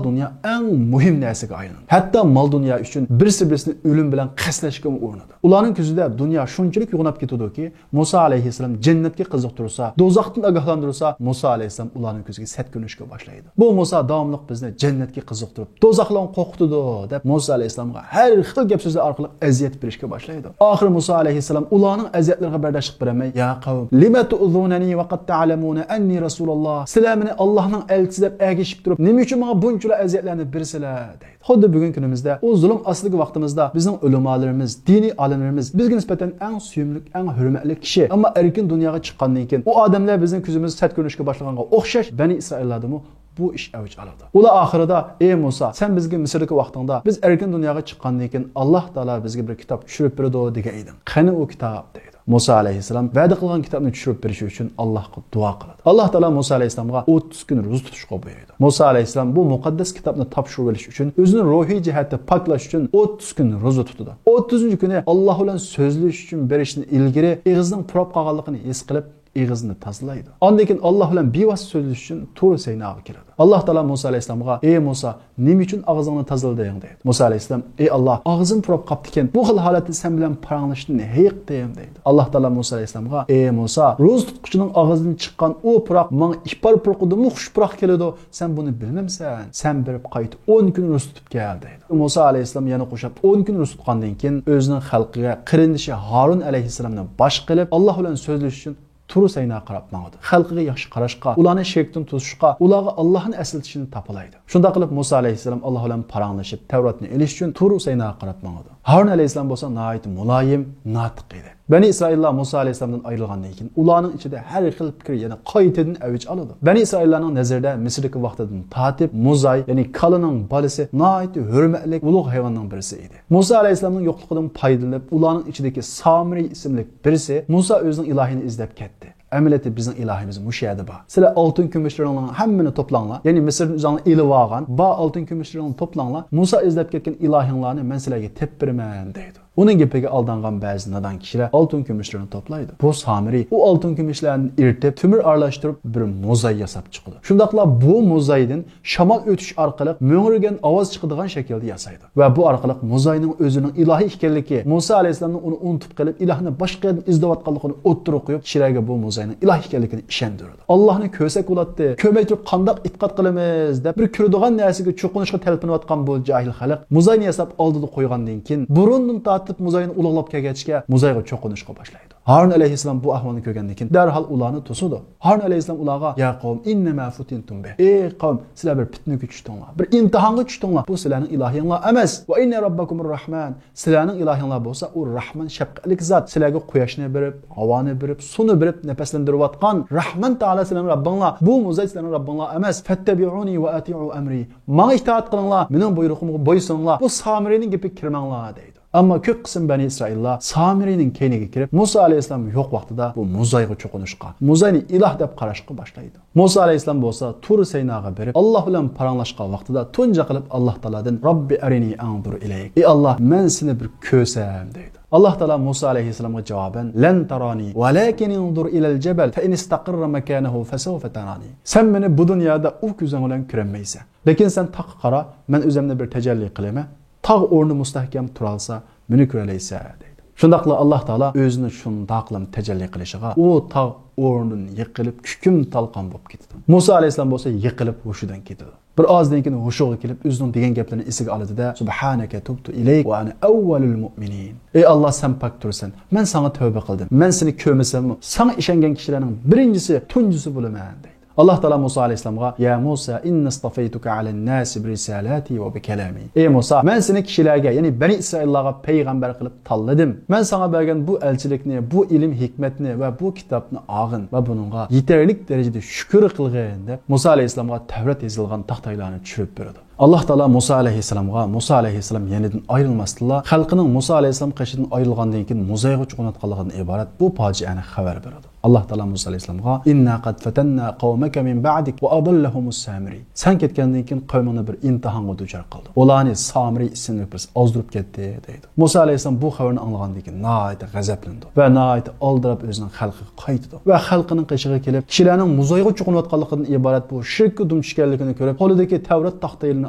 دۇنيا ئەڭ مۇھىم نەرسىگە ئايلاندى. ھەتتا مال دۇنيا ئۈچۈن بىرسى بىرسىنى ئۆلۈم بىلەن قەستلەشكىمۇ ئۇرۇنىدۇ. ئۇلارنىڭ كۆزىدە دۇنيا شۇنچىلىك يوغىناپ كېتىدۇكى، مۇسا ئەلەيھىسسالام جەننەتكە قىزىقتۇرسا، دوزاختىن ئاگاھلاندۇرسا، مۇسا ئەلەيھىسسالام ئۇلارنىڭ كۆزىگە سەت كۆرۈنۈشكە باشلايدۇ. «بۇ مۇسا داۋاملىق بىزنى جەننەتكە قىزىقتۇرۇپ، دوزاخلارنى قورقۇتىدۇ» دەپ، مۇسا ئەلەيھىسسالامغا ھەر خىل گەپ سۆزلەر ئارقىلىق ئەزىيەت بېرىشكە باشلايدۇ. ئاخىرى مۇسا ئەلەيھىسسالام ئۇلارنىڭ ئەزىيەتلىرىگە بەرداشلىق بېرەلمەي، «يا قەۋم، لىمە تۇئزۇنەنى ۋە قەد تەئلەمۇنە ئەننى رەسۇلۇللاھ. سىلەر مېنى ئاللاھنىڭ ئەلچىسى دەپ ئەگىشىپ تۇرۇپ، نېمە ئۈچۈن ماڭا بۇنچىلا ئەزىيەتلەرنى بېرىسىلەر؟» دەيدۇ. خۇددى بۈگۈنكى كۈنىمىزدە ئۇ زۇلۇم ئاستىدىكى ۋاقتىمىزدا بىزنىڭ ئۆلىمالىرىمىز، دىنىي ئالىملىرىمىز بىزگە نىسبەتەن ئەڭ سۆيۈملۈك، ئەڭ ھۆرمەتلىك كىشى. ئەمما ئەركىن دۇنياغا چىققاندىن كېيىن ئۇ ئادەملەر بىزنىڭ كۆزىمىزگە سەت كۆرۈنۈشكە باشلىغانغا ئوخشاش بەنى ئىسرائىللاردىمۇ بۇ ئىش ئەۋج ئالىدۇ. ئۇلار ئاخىرىدا، «ئەي مۇسا، سەن بىزگە مىسىردىكى ۋاقتىڭدا، بىز ئەركىن دۇنياغا چىققاندىن كېيىن ئاللاھ تائالا بىزگە بىر كىتاب چۈشۈرۈپ بېرىدۇ دېگەن ئىدىڭ. قېنى ئۇ كىتاب؟» دەيدۇ. مۇسا ئەلەيھىسسالام ۋەدە قىلغان كىتابنى چۈشۈرۈپ بېرىش ئۈچۈن ئاللاھقا دۇئا قىلىدۇ. ئاللاھ تائالا مۇسا ئەلەيھىسسالامغا ئوتتۇز كۈن روزا تۇتۇشقا بۇيرۇيدۇ. مۇسا ئەلەيھىسسالام بۇ مۇقەددەس كىتابنى تاپشۇرۇۋېلىش ئۈچۈن، ئۆزىنى روھىي جەھەتتە پاكلاش ئۈچۈن ئوتتۇز كۈن روزا تۇتىدۇ. ئوتتۇزىنچى كۈنى ئاللاھ بىلەن سۆزلىشىش ئۈچۈن بېرىشتىن ئىلگىرى ئېغىزىنىڭ پۇراپ قالغانلىقىنى ھېس قىلىپ، ئېغىزىنى تازىلايدۇ. ئاندىن كېيىن ئاللاھ بىلەن بىۋاسىتە سۆزلىشىش ئۈچۈن تۇر سەيناغا كېلىدۇ. ئاللاھ تائالا مۇسا ئەلەيھىسسالامغا، «ئەي مۇسا، نېمە ئۈچۈن ئاغزىڭنى تازىلىدىڭ؟» دەيدۇ. مۇسا ئەلەيھىسسالام، «ئەي ئاللاھ، ئاغزىم پۇراپ قاپتىكەن، بۇ خىل ھالەتتە سەن بىلەن پاراڭلىشىشتىن ھېيىقتىم» دەيدۇ. ئاللاھ تائالا مۇسا ئەلەيھىسسالامغا، «ئەي مۇسا، روزا تۇتقۇچىنىڭ ئاغزىدىن چىققان ئۇ پۇراق ماڭا ئىپار پۇرىقىدىنمۇ خۇش پۇراق كېلىدۇ، سەن بۇنى بىلمەمسەن؟ سەن بېرىپ قايتا ئون كۈن روزا تۇتۇپ كەل» دەيدۇ. مۇسا ئەلەيھىسسالام يەنە قوشاپ ئون كۈن روزا تۇتقاندىن كېيىن ئۆزىنىڭ خەلقىگە قېرىندىشى ھارۇن ئەلەيھىسسالامنى باش قىلىپ، ئاللاھ بىلەن سۆزلىشىش ئۈچۈن تۇر سەيناغا قاراپ ماڭىدۇ. خەلقىگە ياخشى قاراشقا، ئۇلارنى شېرىكتىن توسۇشقا، ئۇلارغا ئاللاھنى ئەسلىتىشنى تاپىلايدۇ. شۇنداق قىلىپ مۇسا ئەلەيھىسسالام ئاللاھ بىلەن پاراڭلىشىپ، تەۋراتنى ئېلىش ئۈچۈن تۇر سەيناغا قاراپ ماڭىدۇ. ھارۇن ئەلەيھىسسالام بولسا ناھايىتى مۇلايىم، ناتىق ئىدى. بەنى ئىسرائىللار مۇسا ئەلەيھىسسالامدىن ئايرىلغاندىن كېيىن، ئۇلارنىڭ ئىچىدە ھەر خىل پىكىر يەنە قايتىدىن ئەۋج ئالىدۇ. بەنى ئىسرائىللارنىڭ نەزىرىدە مىسىردىكى ۋاقتىدىن تارتىپ موزاي، يەنى كالىنىڭ بالىسى، ناھايىتى ھۆرمەتلىك ئۇلۇغ ھايۋاننىڭ بىرسى ئىدى. مۇسا ئەلەيھىسسالامنىڭ يوقلۇقىدىن پايدىلىنىپ، ئۇلارنىڭ ئىچىدىكى سامىرى ئىسىملىك بىرسى مۇسا ئۆزىنىڭ ئىلاھىنى ئىزدەپ كەتتى. ئەمەلىيەتتە بىزنىڭ ئىلاھىمىز مۇشۇ يەردە بار. سىلەر ئالتۇن كۈمۈشلىرىڭلارنىڭ ھەممىنى توپلاڭلار. يەنى مىسىردىن ئۆزۈڭلار ئېلىۋالغان بار ئالتۇن كۈمۈشلىرىڭلارنى توپلاڭلار. مۇسا ئىزدەپ كەتكەن ئىلاھىڭلارنى مەن سىلەرگە تېپىپ بېرىمەن دەيدۇ. ئۇنىڭ گېپىگە ئالدانغان بەزى نادان كىشىلەر ئالتۇن كۈمۈشلىرىنى توپلايدۇ. بۇ سامىرى ئۇ ئالتۇن كۈمۈشلەرنى ئېرىتىپ، تۆمۈر ئارىلاشتۇرۇپ بىر موزاي ياساپ چىقىدۇ. شۇنداقلا بۇ موزايدىن شامال ئۆتۈش ئارقىلىق مۆڭۈرگەن ئاۋاز چىقىدىغان شەكىلدە ياسايدۇ. ۋە بۇ ئارقىلىق موزاينىڭ ئۆزىنىڭ ئىلاھى ئىكەنلىكى، مۇسا ئەلەيھىسسالامنىڭ ئۇنى ئۇنتۇپ قېلىپ، ئىلاھنى باشقا يەردىن ئىزدەۋاتقانلىقىنى ئوتتۇرىغا قويۇپ، كىشىلەرگە بۇ موزاينىڭ ئىلاھ ئىكەنلىكىنى ئىشەندۈرىدۇ. ئاللاھنى كۆرسەك بولاتتى، كۆرمەي تۇرۇپ قانداق ئېتىقاد قىلىمىز دەپ، بىر كۆرىدىغان نەرسىگە چوقۇنۇشقا تەلپۈنۈۋاتقان بۇ جاھىل خەلق موزاينى ياساپ ئالدىدا قويغاندىن كېيىن، بۇرۇندىن تارتىپ موزاينى ئۇلۇغلاپ كەلگەچكە، موزايغا چوقۇنۇشقا باشلايدۇ. ھارۇن ئەلەيھىسسالام بۇ ئەھۋالنى كۆرگەندىن كېيىن، دەرھال ئۇلارنى توسىدۇ. ھارۇن ئەلەيھىسسالام ئۇلارغا، يا قەۋم، ئىننەما فۇتىنتۇم بىھ. ئەي قەۋم، سىلەر بىر پىتنىگە چۈشتۈڭلار، بىر ئىمتىھانغا چۈشتۈڭلار. بۇ سىلەرنىڭ ئىلاھىڭلار ئەمەس. ۋە ئىننە رەببەكۇمۇر رەھمان. سىلەرنىڭ ئىلاھىڭلار بولسا ئۇ رەھمان، شەپقەتلىك زات. سىلەرگە قۇياشنى بېرىپ، ھاۋانى بېرىپ، سۇنى بېرىپ نەپەسلەندۈرۈۋاتقان رەھمان تائالا سىلەرنىڭ رەببىڭلار. بۇ موزاي سىلەرنىڭ رەببىڭلار ئەمەس. فەتتەبىئۇنى ۋە ئەتىئۇ ئەمرى. ماڭا ئىتائەت قىلىڭلار، مېنىڭ بۇيرۇقۇمغا بويسۇنۇڭلار. بۇ سامىرىنىڭ گېپىگە كىرمەڭلار دەيدۇ. ئەمما كۆپ قىسىم بەنى ئىسرائىللار سامىرىنىڭ كەينىگە كىرىپ، مۇسا ئەلەيھىسسالام يوق ۋاقتىدا بۇ مۇزايغا چوقۇنۇشقا، مۇزاينى ئىلاھ دەپ قاراشقا باشلايدۇ. مۇسا ئەلەيھىسسالام بولسا تۇر سەيناغا بېرىپ، ئاللاھ بىلەن پاراڭلاشقان ۋاقتىدا تۇنجى قىلىپ ئاللاھ تائالادىن، «رەببى ئەرىنى ئەنزۇر ئىلەيك»، «ئى ئاللاھ، مەن سېنى بىر كۆرسەم» دەيدۇ. ئاللاھ تائالا مۇسا ئەلەيھىسسالامغا جاۋابەن، «لەن تارانى، ۋەلاكىن ئەنزۇر ئىلەل جەبەل، فەئىن ئىستەقەررە مەكانەھۇ فەسەۋفە تارانى.» سەن مېنى بۇ دۇنيادا ئۇ كۆزۈڭ بىلەن كۆرەلمەيسەن. لېكىن سەن تاغقا قارا، مەن ئۆزۈمنى بىر تەجەللى قىلىمەن. تاغ ئورنىدا مۇستەھكەم تۇرالسا، مېنى كۆرەلەيسەن دەيدۇ. شۇنداقلا ئاللاھ تائالا ئۆزىنى شۇنداقلا تەجەللى قىلىشىغا، ئۇ تاغ ئورنىدىن يىقىلىپ، كۈكۈم تالقان بولۇپ كېتىدۇ. مۇسا ئەلەيھىسسالام بولسا يىقىلىپ ھوشىدىن كېتىدۇ. بىر ئازدىن كېيىن ھوشىغا كېلىپ، ئۆزىنىڭ دېگەن گەپلىرىنى ئېسىگە ئالىدۇ-دە، «سۇبھانەكە تۇبتۇ ئىلەيك ۋە ئەنە ئەۋۋەلۇل مۇئمىنىن.» «ئەي ئاللاھ، سەن پاك تۇرىسەن. مەن ساڭا تەۋبە قىلدىم. مەن سېنى كۆرمىسەممۇ، ساڭا ئىشەنگەن كىشىلەرنىڭ بىرىنچىسى، تۇنجىسى بولىمەن» دەيدۇ. ئاللاھ تائالا مۇسا ئەلەيھىسسالامغا، «يا موسا، ئىننى ئىستەفەيتۇكە ئەلەن ناسى بىرىسالاتى ۋە بىكالامى.» «ئەي مۇسا، مەن سېنى كىشىلەرگە، يەنى بەنى ئىسرائىللارغا پەيغەمبەر قىلىپ تاللىدىم. مەن ساڭا بەرگەن بۇ ئەلچىلىكنى، بۇ ئىلىم ھېكمەتنى ۋە بۇ كىتابنى ئالغىن ۋە بۇنىڭغا يېتەرلىك دەرىجىدە شۈكۈر قىلغىن» دەپ، مۇسا ئەلەيھىسسالامغا تەۋرات يېزىلغان تاختايلارنى چۈشۈرۈپ بېرىدۇ. ئاللاھ تائالا مۇسا ئەلەيھىسسالامغا، مۇسا ئەلەيھىسسالام يېنىدىن ئايرىلماستىنلا، خەلقىنىڭ مۇسا ئەلەيھىسسالام قېشىدىن ئايرىلغاندىن كېيىن مۇزايغا چوقۇنۇۋاتقانلىقىدىن ئىبارەت بۇ پاجىئەنى خەۋەر بېرىدۇ. ئاللاھ تائالا مۇسا ئەلەيھىسسالامغا، «ئىننا قەد فەتەننا قەۋمەكە مىن بەئدىك ۋە ئەضەللەھۇمۇس سامىرى.» «سەن كەتكەندىن كېيىن قەۋمىڭنى بىر ئىمتىھانغا دۇچار قىلدۇق. ئۇلارنى سامىرى ئىسىملىك بىرسى ئازدۇرۇپ كەتتى» دەيدۇ. مۇسا ئەلەيھىسسالام بۇ خەۋەرنى ئاڭلىغاندىن كېيىن ناھايىتى غەزەپلىنىدۇ ۋە ناھايىتى ئالدىراپ ئۆزىنىڭ خەلقىگە قايتىدۇ ۋە خەلقىنىڭ قېشىغا كېلىپ، كىشىلەرنىڭ مۇزايغا چوقۇنۇۋاتقانلىقىدىن ئىبارەت بۇ شىرككە دۇچ كەلگەنلىكىنى كۆرۈپ، قولىدىكى تەۋرات تاختايلىرىنى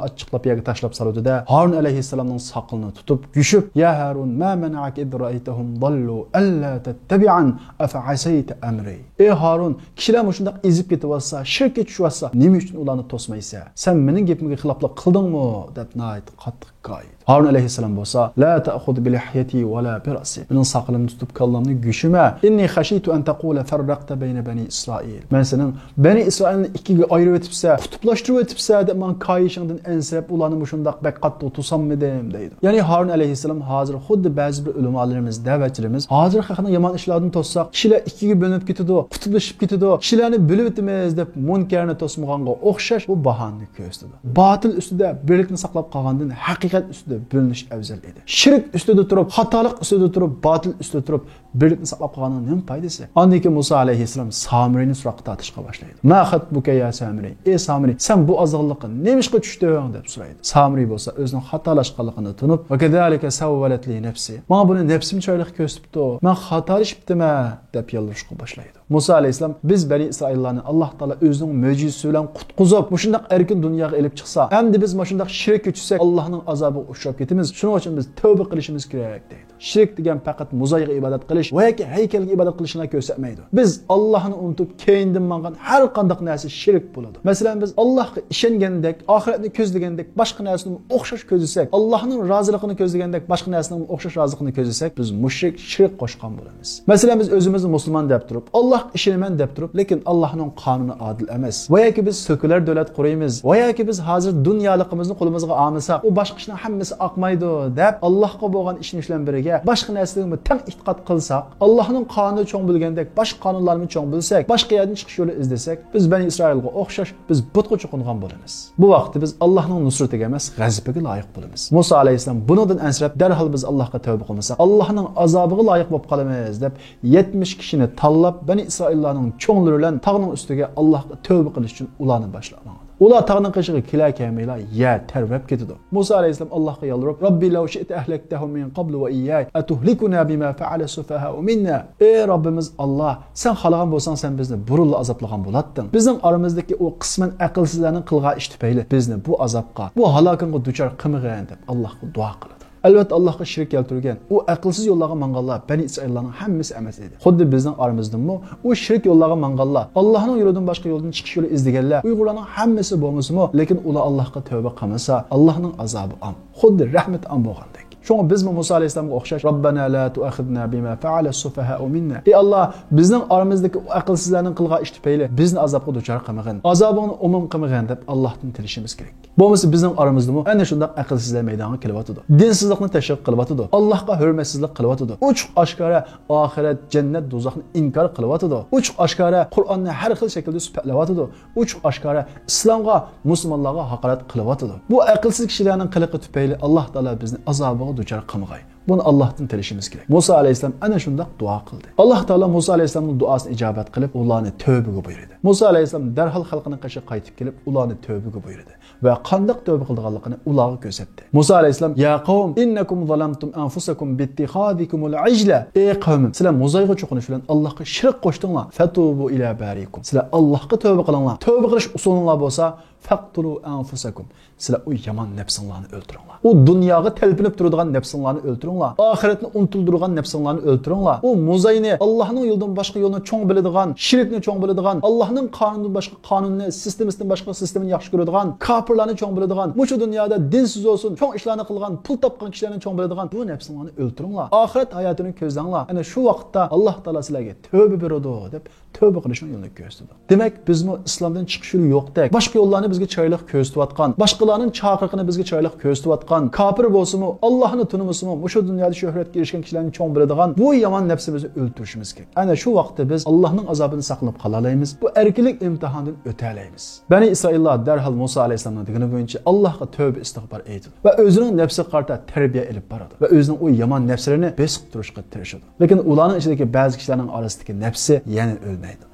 ئاچچىقلاپ يەرگە تاشلاپ سالىدۇ-دە، ھارۇن ئەلەيھىسسالامنىڭ ساقىلىنى تۇتۇپ، يۈشۈپ، «يا ھارۇن، ما مەنەئەكە ئىز رەئەيتەھۇم ضەللۇ ئەللا تەتتەبىئەن ئەفەئەسەيتە ئەمرى؟» «ئەي ھارۇن، كىشىلەر مۇشۇنداق ئېزىپ كېتىۋاتسا، شىرككە چۈشۈۋاتسا، نېمە ئۈچۈن ئۇلارنى توسمايسەن؟ سەن مېنىڭ گېپىمگە خىلاپلىق قىلدىڭمۇ؟» دەپ ناھايىتى قاتتىق كايىدۇ. ھارۇن ئەلەيھىسسالام بولسا، «لا تەخۇز بىلىھيەتى ۋە لا بىرەسى.» «مېنىڭ ساقىلىمنى تۇتۇپ، كاللامنى گۆشۈمە.» «ئىننى خەشىيتۇ ئەن تەقۇلە فەررەقتە بەينە بەنى ئىسرائىل.» «مەن سېنىڭ بەنى ئىسرائىلنى ئىككىگە ئايرىۋېتىپسەن، قۇتۇپلاشتۇرۇۋېتىپسەن دەپ ماڭا كايىشىڭدىن ئەنسىرەپ، ئۇلارنى مۇشۇنداق بەك قاتتىق توسالمىدىم» دەيدۇ. يەنى ھارۇن ئەلەيھىسسالام ھازىر خۇددى بەزى بىر ئۆلىمالىرىمىز، دەۋەتچىلىرىمىز، «ھازىر خەقنى يامان ئىشلاردىن توسساق، كىشىلەر ئىككىگە بۆلۈنۈپ كېتىدۇ، قۇتۇپلىشىپ كېتىدۇ، كىشىلەرنى بۆلۈۋېتىمىز» دەپ مۇنكەرنى توسمىغانغا ئوخشاش بۇ باھانىنى كۆرسىتىدۇ. باتىل ئۈستىدە بىرلىكنى ساقلاپ قالغاندىن ھەقىقەت ئۈستىدە بۆلۈنۈش ئەۋزەل ئىدى. شىرك ئۈستىدە تۇرۇپ، خاتالىق ئۈستىدە تۇرۇپ، باتىل ئۈستىدە تۇرۇپ، بىرلىكنى ساقلاپ قالغاننىڭ نېمە پايدىسى؟ ئاندىن كېيىن مۇسا ئەلەيھىسسالام سامىرىنى سوراققا تارتىشقا باشلايدۇ. «ما خەتبۇكە يا سامىرى؟» «ئەي سامىرى، سەن بۇ ئازغىنلىققا نېمىشقا چۈشتۈڭ؟» دەپ سورايدۇ. سامىرى بولسا ئۆزىنىڭ خاتالاشقانلىقىنى تونۇپ، «ۋە كەزالىكە سەۋۋەلەت لى نەفسى.» «ماڭا بۇنى نەپسىم چىرايلىق كۆرسىتىپتۇ. مەن خاتالىشىپتىمەن» دەپ يالۋۇرۇشقا باشلايدۇ. مۇسا ئەلەيھىسسالام، «بىز بەنى ئىسرائىللارنى ئاللاھ تائالا ئۆزىنىڭ مۆجىزىسى بىلەن قۇتقۇزۇپ، مۇشۇنداق ئەركىن دۇنياغا ئېلىپ چىقسا، ئەمدى بىز مۇشۇنداق شىرككە چۈشسەك، ئاللاھنىڭ ئازابىغا ئۇچراپ كېتىمىز. شۇنىڭ ئۈچۈن بىز تەۋبە قىلىشىمىز كېرەك» دەيدۇ. شىرك دېگەن پەقەت مۇزايغا ئىبادەت قىلىش ۋە ياكى ھەيكەلگە ئىبادەت قىلىشنى كۆرسەتمەيدۇ. بىز ئاللاھنى ئۇنتۇپ، كەينىدىن ماڭغان ھەر قانداق نەرسە شىرك بولىدۇ. مەسىلەن، بىز ئاللاھقا ئىشەنگەندەك، ئاخىرەتنى كۆزلىگەندەك باشقا نەرسىنى ئوخشاش كۆزلىسەك، ئاللاھنىڭ رازىلىقىنى كۆزلىگەندەك باشقا نەرسىنىڭ ئوخشاش رازىلىقىنى كۆزلىسەك، بىز مۇشرىك، شىرك قوشقان بولىمىز. مەسىلەن، بىز ئۆزىمىزنى مۇسۇلمان دەپ تۇرۇپ، ئاللاھقا ئىشىنىمەن دەپ تۇرۇپ، لېكىن ئاللاھنىڭ قانۇنى ئادىل ئەمەس. ۋە ياكى بىز سېكۇلار دۆلەت قۇرىمىز. ۋە ياكى بىز ھازىر دۇنيالىقىمىزنى قولىمىزغا ئالمىساق، ئۇ باشقا ئىشنىڭ ھەممىسى ئاقمايدۇ دەپ، ئاللاھقا بولغان ئىشىنىش بىلەن بىرگە باشقا نەرسىلەرگىمۇ تەڭ ئېتىقاد قىلساق، ئاللاھنىڭ قانۇنى چوڭ بىلگەندەك، باشقا قانۇنلارنى چوڭ بىلسەك، باشقا يەردىن چىقىش يولى ئىزدىسەك، بىز بەنى ئىسرائىلغا ئوخشاش، بىز بۇتقا چوقۇنغان بولىمىز. بۇ ۋاقىتتا بىز ئاللاھنىڭ نۇسرىتىگە ئەمەس، غەزىپىگە لايىق بولىمىز. مۇسا ئەلەيھىسسالام بۇنىڭدىن ئەنسىرەپ، دەرھال بىز ئاللاھقا تەۋبە قىلمىساق، ئاللاھنىڭ ئازابىغا لايىق بولۇپ قالىمىز دەپ، يەتمىش كىشىنى تاللاپ، بەنى ئىسرائىللارنىڭ چوڭلىرى بىلەن تاغنىڭ ئۈستىگە ئاللاھقا تەۋبە قىلىش ئۈچۈن ئۇلارنى باشلاپ ماڭىدۇ. ئۇلار تاغنىڭ قېشىغا كېلە كەلمەيلا يەر تەۋرەپ كېتىدۇ. مۇسا ئەلەيھىسسالام ئاللاھقا يالۋۇرۇپ، «رەببى لەۋ شىئتە ئەھلەكتەھۇم مىن قەبلۇ ۋە ئىيياي ئەتۇھلىكۇنە بىما فەئەلە سۇفەھائۇ مىننا.» «ئەي رەببىمىز ئاللاھ، سەن خالىغان بولساڭ، سەن بىزنى بۇرۇنلا ئازابلىغان بولاتتىڭ. بىزنىڭ ئارىمىزدىكى ئۇ قىسمەن ئەقىلسىزلەرنىڭ قىلغان ئىشى تۈپەيلى بىزنى بۇ ئازابقا، بۇ ھالاكىڭغا دۇچار قىلمىغىن» دەپ ئاللاھقا دۇئا قىلىدۇ. ئەلۋەتتە، ئاللاھقا شېرىك كەلتۈرگەن، ئۇ ئەقىلسىز يوللارغا ماڭغانلار بەنى ئىسرائىللارنىڭ ھەممىسى ئەمەس ئىدى. خۇددى بىزنىڭ ئارىمىزدىنمۇ ئۇ شېرىك يوللارغا ماڭغانلار، ئاللاھنىڭ يولىدىن باشقا يولدىن چىقىش يولى ئىزدىگەنلەر ئۇيغۇرلارنىڭ ھەممىسى بولمىسىمۇ، لېكىن ئۇلار ئاللاھقا تەۋبە قىلمىسا، ئاللاھنىڭ ئازابى ئام، خۇددى رەھمىتى ئام بولغاندەك. شۇڭا بىزمۇ مۇسا ئەلەيھىسسالامغا ئوخشاش، «رەببەنا لا تۇئاخىذنا بىما فەئەلە سۇفەھائۇ مىننا.» «ئەي ئاللاھ، بىزنىڭ ئارىمىزدىكى ئۇ ئەقىلسىزلەرنىڭ قىلغان ئىشى تۈپەيلى بىزنى ئازابقا دۇچار قىلمىغىن، ئازابىڭنى ئومۇم قىلمىغىن» دەپ ئاللاھتىن تىلىشىمىز كېرەك. بولمىسا بىزنىڭ ئارىمىزدىمۇ ئەنە شۇنداق ئەقىلسىزلەر مەيدانغا كېلىۋاتىدۇ. دىنسىزلىقنى تەشۋىق قىلىۋاتىدۇ. ئاللاھقا ھۆرمەتسىزلىك قىلىۋاتىدۇ. ئوچۇق ئاشكارا ئاخىرەت، جەننەت، دوزاخنى ئىنكار قىلىۋاتىدۇ. ئوچۇق ئاشكارا قۇرئاننى ھەر خىل شەكىلدە سۈپەتلەۋاتىدۇ. ئوچۇق ئاشكارا ئىسلامغا، مۇسۇلمانلارغا ھاقارەت قىلىۋاتىدۇ. بۇ ئەقىلسىز كىشىلەرنىڭ قىلىقى تۈپەيلى ئاللاھ تائالا بىزنى ئازابىغا دۇچار قىلمىغاي. بۇنى ئاللاھتىن تىلىشىمىز كېرەك. مۇسا ئەلەيھىسسالام ئەنە شۇنداق دۇئا قىلدى. ئاللاھ تائالا مۇسا ئەلەيھىسسالامنىڭ دۇئاسىنى ئىجابەت قىلىپ، ئۇلارنى تەۋبىگە بۇيرۇدى. مۇسا ئەلەيھىسسالام دەرھال خەلقىنىڭ قېشىغا قايتىپ كېلىپ، ئۇلارنى تەۋبىگە بۇيرۇدى ۋە قانداق تەۋبە قىلىدىغانلىقىنى ئۇلارغا كۆرسەتتى. مۇسا ئەلەيھىسسالام، يا قوم، إنكم ظلمتم أنفسكم باتخاذكم العجل. ئەي قەۋمىم، سىلەر مۇزايغا چوقۇنۇش بىلەن ئاللاھقا شېرىك قوشتۇڭلار. فتوبوا إلى بارئكم. سىلەر ئاللاھقا تەۋبە قىلىڭلار. تەۋبە قىلىش ئۇسۇلۇڭلار بولسا، فاقتلوا أنفسكم. سىلەر ئۇ يامان نەپسىڭلارنى ئۆلتۈرۈڭلار. ئۇ دۇنياغا تەلپۈنۈپ تۇرىدىغان نەپسىڭلارنى ئۆلتۈرۈڭلار. ئاخىرەتنى ئۇنتۇلدۇرىدىغان نەپسىڭلارنى ئۆلتۈرۈڭلار. ئۇ مۇزاينى، ئاللاھنىڭ يولىدىن باشقا يولنى چوڭ بىلىدىغان، شىركنى چوڭ بىلىدىغان، ئاللاھنىڭ قانۇنىدىن باشقا قانۇننى، سىستېمىسىدىن باشقا سىستېمىنى ياخشى كۆرىدىغان، كاپىرلارنى چوڭ بىلىدىغان، مۇشۇ دۇنيادا دىنسىز بولسۇن، چوڭ ئىشلارنى قىلغان، پۇل تاپقان كىشىلەرنى چوڭ بىلىدىغان بۇ نەپسىڭلارنى ئۆلتۈرۈڭلار. ئاخىرەت ھاياتىنى كۆزلەڭلار. ئەنە شۇ ۋاقىتتا ئاللاھ تائالا سىلەرگە تەۋبە بېرىدۇ، دەپ تەۋبە قىلىشنىڭ يولىنى كۆرسىتىدۇ. دېمەك، بىزمۇ ئىسلامدىن چىقىش يولى يوقتەك، باشقا يوللارنى بىزگە چىرايلىق كۆرسىتىۋاتقان، باشقىلارنىڭ چاقىرىقىنى بىزگە چىرايلىق كۆرسىتىۋاتقان، كاپىر بولسىمۇ، ئاللاھنى تونۇمىسىمۇ، مۇشۇ دۇنيادا شۆھرەتكە ئېرىشكەن كىشىلەرنى چوڭ بىلىدىغان بۇ يامان نەپسىمىزنى ئۆلتۈرۈشىمىز كېرەك. ئەنە شۇ ۋاقىتتا بىز ئاللاھنىڭ ئازابىدىن ساقلىنىپ قالالايمىز، بۇ ئەركىنلىك ئىمتىھانىدىن ئۆتەلەيمىز. بەنى ئىسرائىللار دەرھال مۇسا ئەلەيھىسسالامنىڭ دېگىنى بويىچە ئاللاھقا تەۋبە ئىستىغپار ئېيتىدۇ ۋە ئۆزىنىڭ نەپسىگە قارىتا تەربىيە ئېلىپ بارىدۇ ۋە ئۆزىنىڭ ئۇ يامان نەپسلىرىنى بېسىپ تۇرۇشقا تىرىشىدۇ. لېكىن ئۇلارنىڭ ئىچىدىكى بەزى كىشىلەرنىڭ ئارىسىدىكى نەپسى يەنە ئۆلمەيدۇ.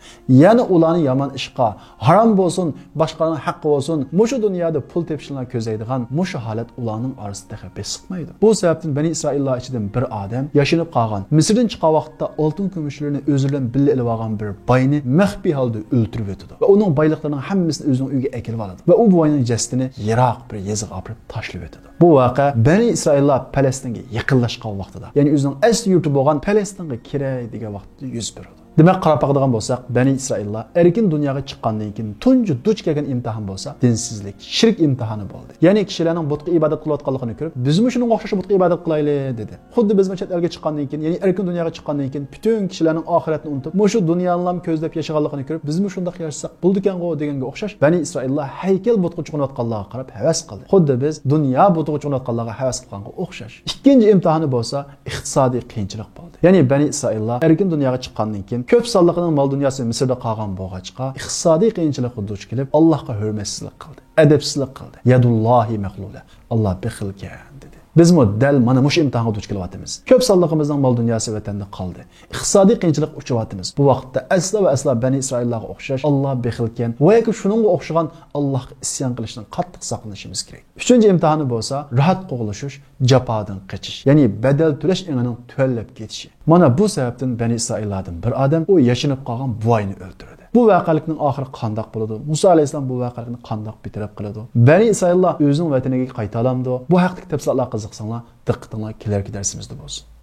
يەنە ئۇلارنى يامان ئىشقا، ھارام بولسۇن، باشقىلارنىڭ ھەققى بولسۇن، مۇشۇ دۇنيادا پۇل تېپىشنىلا كۆزلەيدىغان مۇشۇ ھالەت ئۇلارنىڭ ئارىسىدا تېخى بېسىقمايدۇ. بۇ سەۋەبتىن بەنى ئىسرائىللار ئىچىدىن بىر ئادەم ياشىنىپ قالغان، مىسىردىن چىققان ۋاقىتتا ئالتۇن كۈمۈشلىرىنى ئۆزى بىلەن بىللە ئېلىۋالغان بىر باينى مەخپىي ھالدا ئۆلتۈرۈۋېتىدۇ ۋە ئۇنىڭ بايلىقلىرىنىڭ ھەممىسىنى ئۆزىنىڭ ئۆيىگە ئەكېلىۋالىدۇ ۋە ئۇ باينىڭ جەسىتىنى يىراق بىر يېزىغا ئاپىرىپ تاشلىۋېتىدۇ. بۇ ۋەقە بەنى ئىسرائىللار پەلەستىنگە يېقىنلاشقان ۋاقتىدا، يەنى ئۆزىنىڭ ئەسلى يۇرتى بولغان پەلەستىنگە كىرەي دېگەن ۋاقىتتا يۈز بېرىدۇ. دېمەك، قاراپ باقىدىغان بولساق، بەنى ئىسرائىللار ئەركىن دۇنياغا چىققاندىن كېيىن تۇنجى دۇچ كەلگەن ئىمتىھان بولسا دىنسىزلىك، شىرك ئىمتىھانى بولدى. يەنى كىشىلەرنىڭ بۇتقا ئىبادەت قىلىۋاتقانلىقىنى كۆرۈپ، بىزمۇ شۇنىڭغا ئوخشاش بۇتقا ئىبادەت قىلايلى، دېدى. خۇددى بىزمۇ چەت ئەلگە چىققاندىن كېيىن، يەنى ئەركىن دۇنياغا چىققاندىن كېيىن، پۈتۈن كىشىلەرنىڭ ئاخىرەتنى ئۇنتۇپ، مۇشۇ دۇنيانىلا كۆزلەپ ياشىغانلىقىنى كۆرۈپ، بىزمۇ شۇنداق ياشىساق بولىدىكەنغۇ دېگەنگە ئوخشاش، بەنى ئىسرائىللار ھەيكەل بۇتىغا چوقۇنۇۋاتقانلارغا قاراپ ھەۋەس قىلدى. خۇددى بىز دۇنيا بۇتىغا چوقۇنۇۋاتقانلارغا ھەۋەس قىلغانغا ئوخشاش. ئىككىنچى ئىمتىھانى بولسا ئىقتىسادىي قىيىنچىلىق بولدى. يەنى بەنى ئىسرائىللار ئەركىن دۇنياغا چىققاندىن كېيىن، كۆپ سانلىقىنىڭ مال دۇنياسى مىسىردا قالغان بولغاچقا، ئىقتىسادىي قىيىنچىلىققا دۇچ كېلىپ، ئاللاھقا ھۆرمەتسىزلىك قىلدى، ئەدەپسىزلىك قىلدى. يەدۇللاھى مەغلۇلە، ئاللا بېخىلكەن، دېدى. بىزمۇ دەل مانا مۇشۇ ئىمتىھانغا دۇچ كېلىۋاتىمىز. كۆپ سانلىقىمىزنىڭ مال دۇنياسى ۋەتەندە قالدى. ئىقتىسادىي قىيىنچىلىققا ئۇچراۋاتىمىز. بۇ ۋاقىتتا ئەسلا ۋە ئەسلا بەنى ئىسرائىللارغا ئوخشاش، ئاللا بېخىلكەن ۋە ياكى شۇنىڭغا ئوخشىغان ئاللاھقا ئىسيان قىلىشتىن قاتتىق ساقلىنىشىمىز كېرەك. ئۈچىنچى ئىمتىھانى بولسا راھەت قوغلىشىش، جاپادىن قېچىش، يەنى بەدەل تۆلەش ئېڭىنىڭ تۆۋەنلەپ كېتىشى. مانا بۇ سەۋەبتىن بەنى ئىسرائىللاردىن بىر ئادەم ئۇ ياشىنىپ قالغان بوۋاينى ئۆلتۈردى. بۇ ۋەقەلىكنىڭ ئاخىرى قانداق بولىدۇ؟ مۇسا ئەلەيھىسسالام بۇ ۋەقەلىكنى قانداق بىر تەرەپ قىلىدۇ؟ بەنى ئىسرائىللار ئۆزىنىڭ ۋەتىنىگە قايتالامدۇ؟ بۇ ھەقتىكى تەپسىلاتلارغا قىزىقساڭلار، دىققىتىڭلار كېلەركى دەرسىمىزدە بولسۇن.